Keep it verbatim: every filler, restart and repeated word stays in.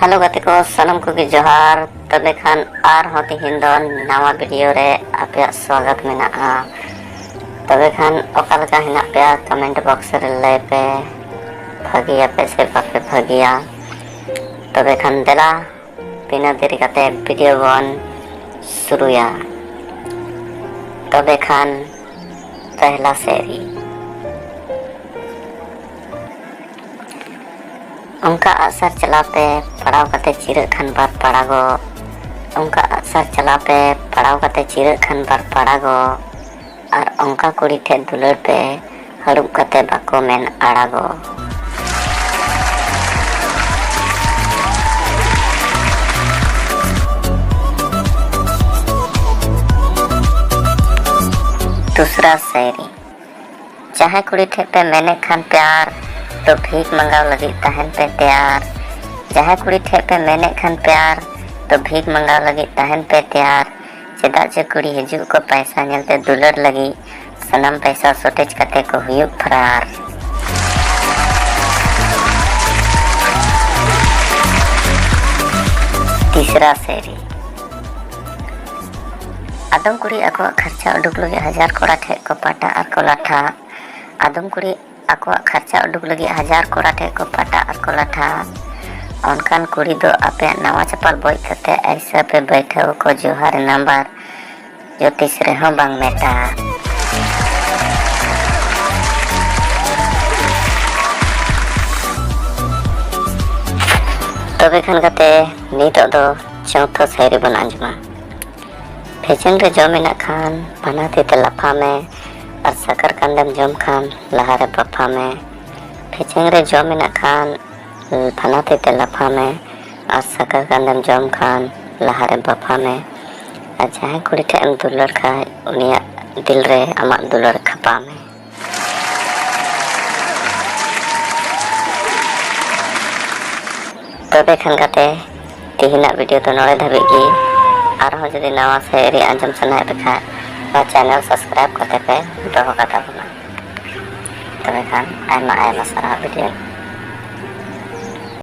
Hello ᱜᱟᱛᱮ ᱠᱚ, ᱥᱟᱱᱟᱢ ᱠᱚᱜᱮ ᱡᱚᱦᱟᱨ᱾ ᱛᱚᱵᱮ ᱠᱷᱟᱱ ᱟᱨᱦᱚᱸ ᱛᱮᱦᱮᱧ ᱫᱚ ᱱᱟᱣᱟ ᱵᱷᱤᱰᱤᱭᱳ ᱨᱮ ᱟᱯᱮᱭᱟᱜ ᱥᱣᱟᱜᱚᱛ ᱢᱮᱱᱟᱜᱼᱟ᱾ ᱛᱚᱵᱮ ᱠᱷᱟᱱ ᱚᱠᱟ ᱞᱮᱠᱟ ᱦᱮᱱᱟᱜ ᱯᱮᱭᱟ, ᱠᱚᱢᱮᱱᱴ ᱵᱚᱠᱥ ᱨᱮ ᱞᱟᱹᱭ ᱯᱮ, ᱵᱷᱟᱹᱜᱤᱭᱟᱯᱮ ᱥᱮ ᱵᱟᱯᱮ ᱵᱷᱟᱹᱜᱤᱭᱟ? ᱛᱚᱵᱮ ᱠᱷᱟᱱ ᱫᱮᱞᱟ, ᱵᱤᱱᱟᱹ ᱫᱮᱨᱤ ᱠᱟᱛᱮ ᱵᱷᱤᱰᱤᱭᱳ ᱵᱚᱱ ᱥᱩᱨᱩᱭᱟ᱾ ᱛᱚᱵᱮ ᱠᱷᱟᱱ ᱯᱮᱦᱞᱟ ᱥᱮᱨᱤ᱾ ᱚᱱᱠᱟ ᱟᱜᱼᱥᱟᱨ ᱪᱟᱞᱟᱣ ᱯᱮ, ᱯᱟᱲᱟᱣ ᱠᱟᱛᱮ ᱪᱤᱨᱟᱹᱜ ᱠᱷᱟᱱ ᱵᱟᱨ ᱯᱟᱲᱟᱜᱚᱜ᱾ ᱚᱱᱠᱟ ᱟᱜᱼᱥᱟᱨ ᱪᱟᱞᱟᱣ ᱯᱮ, ᱯᱟᱲᱟᱣ ᱠᱟᱛᱮ ᱪᱤᱨᱟᱹᱜ ᱠᱷᱟᱱ ᱵᱟᱨ ᱯᱟᱲᱟᱜᱚᱜ᱾ ᱟᱨ ᱚᱱᱠᱟ ᱠᱩᱲᱤ ᱴᱷᱮᱡ ᱫᱩᱞᱟᱹᱲ ᱯᱮ, ᱦᱟᱹᱲᱩᱵ ᱠᱟᱛᱮ ᱵᱟᱠᱚ ᱢᱮᱱ ᱟᱲᱟᱜᱚᱜ᱾ ᱫᱩᱥᱨᱟ ᱥᱟᱭᱨᱤ᱾ ᱡᱟᱦᱟᱸᱭ ᱠᱩᱲᱤ ᱴᱷᱮᱡ ᱯᱮ ᱢᱮᱱᱮᱫ ᱠᱷᱟᱱ ᱯᱮᱭᱟᱨ, ᱛᱚ ᱵᱷᱤᱠ ᱢᱟᱸᱜᱟᱣ ᱞᱟᱹᱜᱤᱫ ᱛᱟᱦᱮᱱ ᱯᱮ ᱛᱮᱭᱟᱨ᱾ ᱡᱟᱦᱟᱸᱭ ᱠᱩᱲᱤ ᱴᱷᱮᱡ ᱯᱮ ᱢᱮᱱᱮᱫ ᱠᱷᱟᱱ ᱯᱮᱭᱟᱨ, ᱛᱚ ᱵᱷᱤᱠ ᱢᱟᱸᱜᱟᱣ ᱞᱟᱹᱜᱤᱫ ᱛᱟᱦᱮᱱ ᱯᱮ ᱛᱮᱭᱟᱨ᱾ ᱪᱮᱫᱟᱜ ᱪᱮ ᱠᱩᱲᱤ ᱦᱤᱡᱩᱜ ᱠᱚ ᱯᱟᱭᱥᱟ ᱧᱮᱞᱛᱮ ᱫᱩᱞᱟᱹᱲ ᱞᱟᱹᱜᱤᱫ, ᱥᱟᱱᱟᱢ ᱯᱟᱭᱥᱟ ᱥᱚᱴᱮᱡ ᱠᱟᱛᱮ ᱠᱚ ᱦᱩᱭᱩᱜ ᱯᱷᱟᱨᱟᱨ᱾ ᱛᱤᱥᱨᱟ ᱥᱮᱨᱤ᱾ ᱟᱫᱚᱢ ᱠᱩᱲᱤ ᱟᱠᱚᱣᱟᱜ ᱠᱷᱟᱨᱪᱟ ᱩᱰᱩᱠ ᱞᱟᱹᱜᱤᱫ ᱦᱟᱡᱟᱨ ᱠᱚᱲᱟ ᱴᱷᱮᱡ ᱠᱚ ᱯᱟᱴᱟ ᱟᱨ ᱠᱚ ᱞᱟᱴᱷᱟ᱾ ᱟᱫᱚᱢ ᱠᱩᱲᱤ ᱟᱠᱚᱣᱟᱜ ᱠᱷᱟᱨᱪᱟ ᱩᱰᱩᱠ ᱞᱟᱹᱜᱤᱫ ᱦᱟᱡᱟᱨ ᱠᱚᱲᱟ ᱴᱷᱮᱡ ᱠᱚ ᱯᱟᱴᱟ ᱟᱨ ᱠᱚ ᱞᱟᱴᱷᱟ᱾ ᱚᱱᱠᱟᱱ ᱠᱩᱲᱤ ᱫᱚ ᱟᱯᱮᱭᱟᱜ ᱱᱟᱣᱟ ᱪᱟᱯᱟᱞ ᱵᱚᱡ ᱠᱟᱛᱮ ᱟᱭᱥᱟ ᱯᱮ ᱵᱟᱹᱭᱴᱷᱟᱹᱣ ᱠᱚ ᱡᱚᱦᱟᱨ ᱱᱟᱢᱵᱟᱨ ᱡᱳᱛᱤᱥ ᱨᱮᱦᱚᱸ ᱵᱟᱝ ᱢᱮᱴᱟ᱾ ᱛᱚᱵᱮ ᱠᱷᱟᱱ ᱜᱟᱛᱮ, ᱱᱤᱛᱚᱜ ᱫᱚ ᱪᱳᱣᱛᱷᱚ ᱥᱟᱭᱨᱤ ᱵᱚᱱ ᱟᱸᱡᱚᱢᱟ᱾ ᱯᱷᱮᱪᱮᱝ ᱨᱮ ᱡᱚ ᱢᱮᱱᱟᱜ ᱠᱷᱟᱱ ᱯᱟᱱᱟ ᱛᱤ ᱛᱮ ᱞᱟᱯᱷᱟ ᱢᱮ, ᱟᱨ ᱥᱟᱠᱟᱨ ᱠᱟᱱᱫᱮᱢ ᱡᱚᱢ ᱠᱷᱟᱱ ᱞᱟᱦᱟᱨᱮ ᱵᱟᱯᱷᱟ ᱢᱮ᱾ ᱯᱷᱮᱪᱮᱝ ᱨᱮ ᱡᱚ ᱢᱮᱱᱟᱜ ᱠᱷᱟᱱ ᱯᱟᱱᱟ ᱛᱤ ᱛᱮ ᱞᱟᱯᱷᱟ ᱢᱮ, ᱟᱨ ᱥᱟᱠᱟᱨ ᱠᱟᱱᱫᱮᱢ ᱡᱚᱢ ᱠᱷᱟᱱ ᱞᱟᱦᱟᱨᱮ ᱵᱟᱯᱷᱟ ᱢᱮ᱾ ᱟᱨ ᱡᱟᱦᱟᱸᱭ ᱠᱩᱲᱤ ᱴᱷᱮᱡ ᱮᱢ ᱫᱩᱞᱟᱹᱲ ᱠᱷᱟᱡ, ᱩᱱᱤᱭᱟᱜ ᱫᱤᱞ ᱨᱮ ᱟᱢᱟᱜ ᱫᱩᱞᱟᱹᱲ ᱠᱷᱟᱯᱟᱣ ᱢᱮ᱾ ᱛᱚᱵᱮ ᱠᱷᱟᱱ ᱜᱟᱛᱮ, ᱛᱮᱦᱮᱧᱟᱜ ᱵᱷᱤᱰᱤᱭᱳ ᱫᱚ ᱱᱚᱰᱮ ᱫᱷᱟᱹᱵᱤᱡ ᱜᱮ᱾ ᱟᱨᱦᱚᱸ ᱡᱩᱫᱤ ᱱᱟᱣᱟ ᱥᱮᱨᱮᱧ ᱟᱸᱡᱚᱢ ᱥᱟᱱᱟᱭᱮᱫ ᱯᱮ ᱠᱷᱟᱱ, ᱱᱚᱣᱟ ᱪᱮᱱᱮᱞ ᱥᱟᱵᱥᱠᱨᱟᱭᱤᱵ ᱠᱟᱛᱮ ᱯᱮ ᱫᱚᱦᱚ ᱠᱟᱛᱟ ᱵᱚᱱᱟ᱾ ᱛᱚᱵᱮ ᱠᱷᱟᱱ ᱟᱭᱢᱟ ᱟᱭᱢᱟ ᱥᱟᱨᱦᱟᱣ ᱵᱷᱤᱰᱤᱭᱳ